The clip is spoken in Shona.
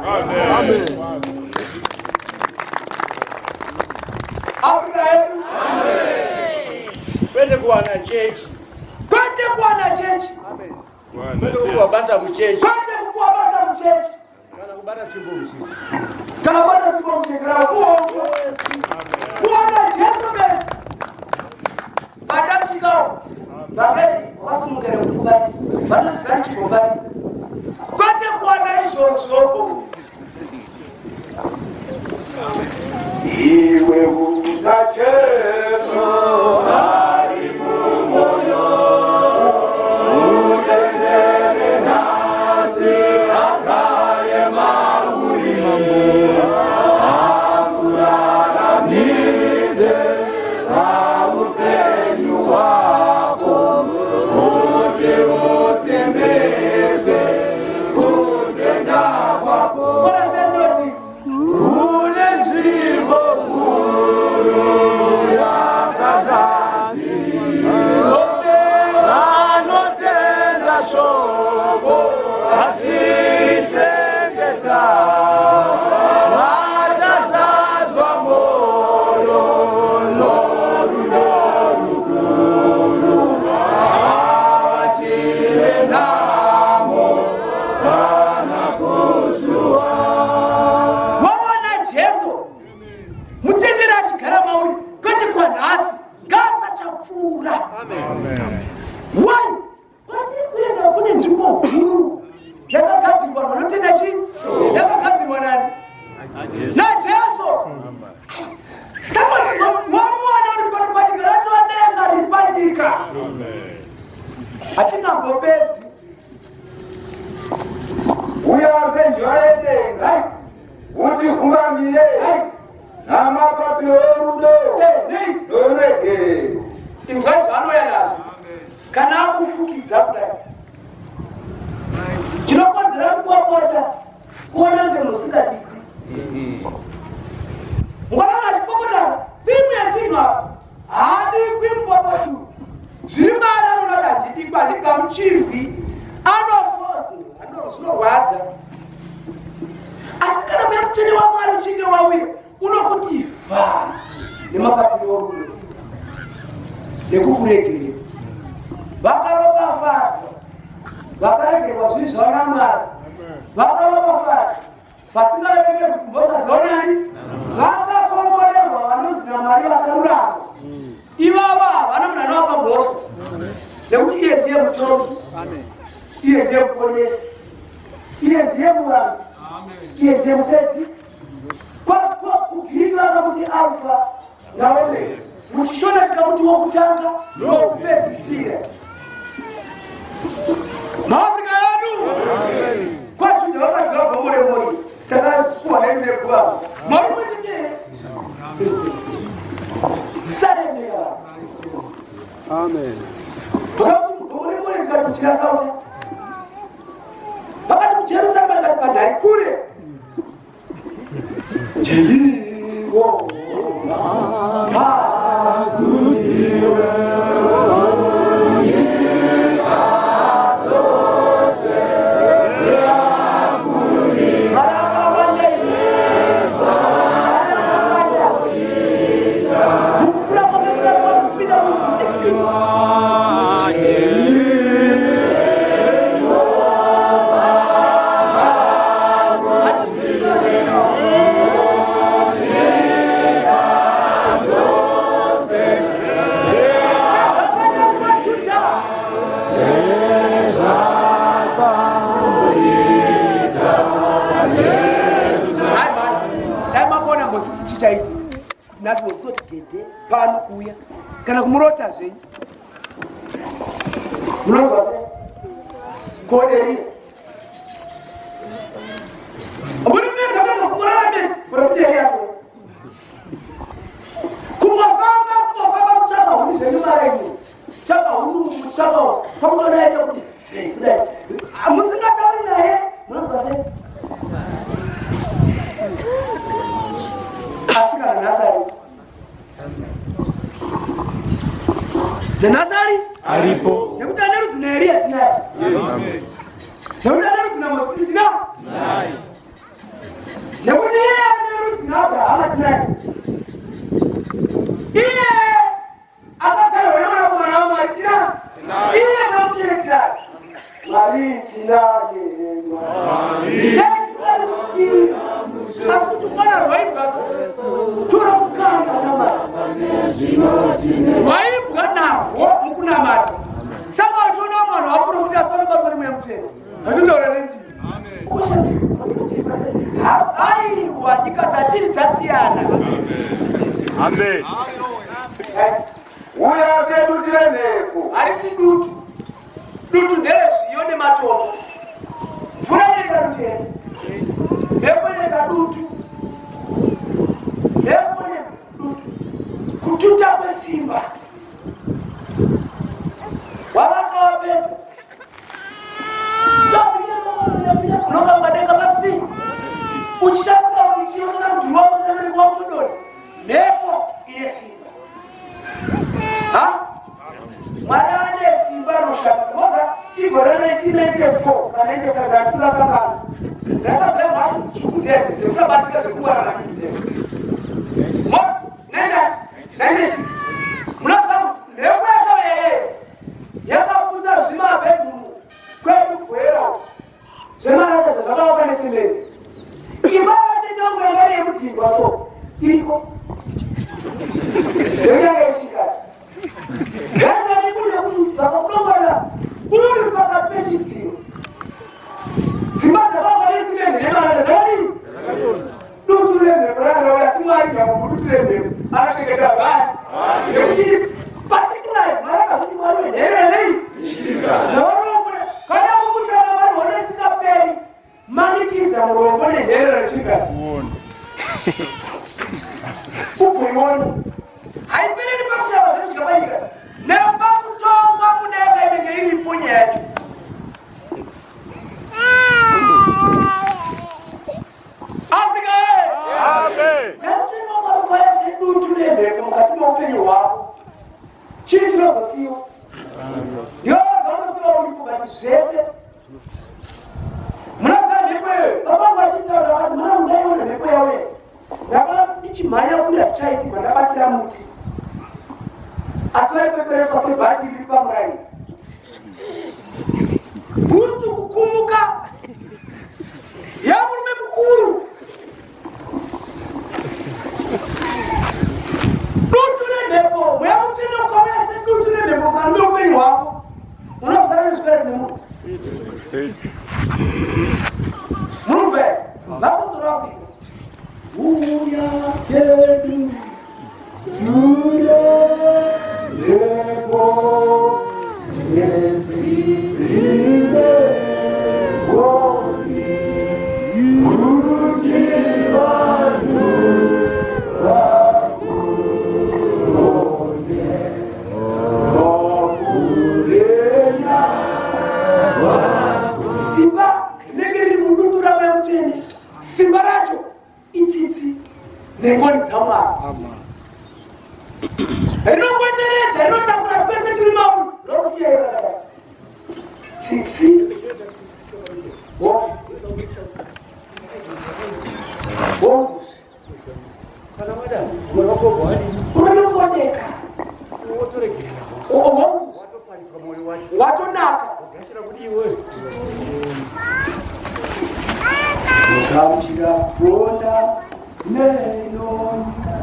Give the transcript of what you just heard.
Amen. Afrika yedu. Kwete kuwana chechi. Kwete kuwana chechi. Kwete kupiwa basa muchechi. Kwete kupiwa basa muchechi. Kana kubata tsvimbo muchechi. Kana kubata tsvimbo muchechi kana kuona. Kuona Jesu bedzi. Pandasvikawo vangeri vakasunungera kuti uparidze. Vanoziva ndichimboparidza. Kwete kuwana izvozvo. Iwe uza Jesu ari mumoyo mutendere nhasi agare mauri akuraramise paupenyu hwako kuti usimbiswe kutenda kwako kune nzvimbo huru yakagadzirwa vanotenda shoko vachirichengeta vachazadzwa mwoyo norudo rukuru havachine nhamo kana kusuwa. Waona Jesu mutenderi achigara mauri kwete kwanhasi ngaasachapfuura. Why? Kwatiri kuenda kune nzvimbo huru yakagadzirwa vanotenda chii? Yakagadzirwa nani? NaJesu. Saka wamuwana uri pano panyika ratova denga riri panyika. Hatingambopedzi. Uya senjiva yedenga utivhumbamire namapapiro erudo noruregerero. Inzwai zvaanouya nazvo kana akufukidza kudai. Chinokonzera kupopota kuona kunge musingadikwi. Mwana achipopota timu yechinhu apa haadikwi mupopoti uyu. Zviri maari anoona kuti handidikwi handigamuchirwi anofa zvinorwadza. Asi kana mweya mutsvene waMwari uchinge wauya unokuti vha nemapapiro orudo nekukuregerera. Vakaropafadzwa vakaregerwa zvivi zvavo naMwari vakaropafadzwa vasingaverenge kuti mhosva dzavo nani vakakomborerwa vanonzi naMwari vakarurama. Ivava havana munhu anovapa mhosva nekuti iye ndiye mutongi, iye ndiye muponesi, iye ndiye murambi, iye ndiye mupedzisi. KuGiriki vakamuti Alfa naOmega, muchiShona tikamuti wokutanga nowokupedzisira. MaAfrica yedu kwaJudha vakaziva gomo reMoria, takapuwa nekuva Mwari mumwe chete. Zisaremera. Amen. Vakamuti gomo reMoria tikati kuchirasauta. Vakati muJerusarema tikati padhari kure. Jehovha chichaita kuti nhasi mozoti gede pano kuuya kana kumurota zvenyu munonzwa sei koeria kungofamba kungofamba kutsvaka huni zvenyu maraini tsvaka huni kutsvaka kwakutoona ite kuti kudai musingatauri naye munonzwa sei asi kana nhasi aripo nanhasi ari aripo nekuti ane rudzi naeriya tinaye nekuti ane rudzi namosisi tinaye. Asi kuti ukwana rwaimbwa tora mukana unamata rwaimbwa narwo mukunamata. Saka vachiona vamwe vanhu vaprofita asi vanobatwa nemweya mutsvene vachitaura nendimi. Aiwa, nyika dzatiri dzasiyana. Amen. Uya sedutu remhepo. Harisi dutu. Dutu nderezviyo nematombo. Mvura inoita dutu here? Mhepo inoita dutu. Mhepo nedutu, kututa kwesimba. Wavaka wapedza, unonga ukadenga pasina uchishatsika uchiona mudhuri wako nemunenge wakutodona. Mhepo ine simba. Ha, Mwari ane simba rinoshamisa. Moza igore ra1994 kana 95 ratisingakangana, ndakazaya mhashu tsvuku dzedze dzekusabatika zvekungwarana. 96 munoziva mhepo yakauya yeyo yakaputsa zvimabhedhumu kwedu Bwera zvemarata zvazvakavaka nesimende. Imba yatinongo yanga iri yemudhindwa, so iriko yanga ichikati yanga kuti vakakudongorera uri pakati pechidziro. Dzimba dzakavakwa nesimende nemarata dzakadii? Dutu remhepo rakauya. Simwari nyamunhu dutu remhepo akachengeta vani nekuti particularly Mwari akazoti Mwari wenhererei nevarombo. Kana kukutanga vari hono isingaperi, manikidza murombo nenherera chingati ugoiona haipereri pakushaiwa zvinodya panyika nepakutongwa mudenga, inenge iripo nyaya yacho. Afrika! Amen. Yamuchinomarukaya sedutu remhepo mukati meupenyu hwako, chii chinozosiyiwa? Ndiwo vanosiwa uripo, but zvese munoziva mhepo iyoyo. Baba vangu vachitaura vakati, "Mwana, ndaiona mhepo yauya, ndakava ndichimhanya kuri hatichaiti, mandabatira muti." Asi vaipepereswa sebhachi riri pamuraini, bhutsu kukumuka yamurume mukuru. Dutu remhepo, mweya mutsvene ukauya sedutu remhepo mukati meupenyu hwako, unozara nezvikwereti nemunhu. Murumve vaposoro Afrika, uya sedutu remhepo netsitsi nengoni, kuti vanhu vakuone nokupenya. Simba rinenge riri mudutu ramweya mutsvene, simba racho itsitsi nengoni dzaMwari. Rinongwenderedza, rinotakura twese turi mauri, rokusiya irakadai. Tsitsi, hongu, hongu. Kana wadaro, moyo wako wobva wadini? Unotooneka. Wotoregerera. Hongu. Watopfariswa mwoyo wacho. Watonaka. Wagashira kuti iwe. Gamuchira ronda nenonyika.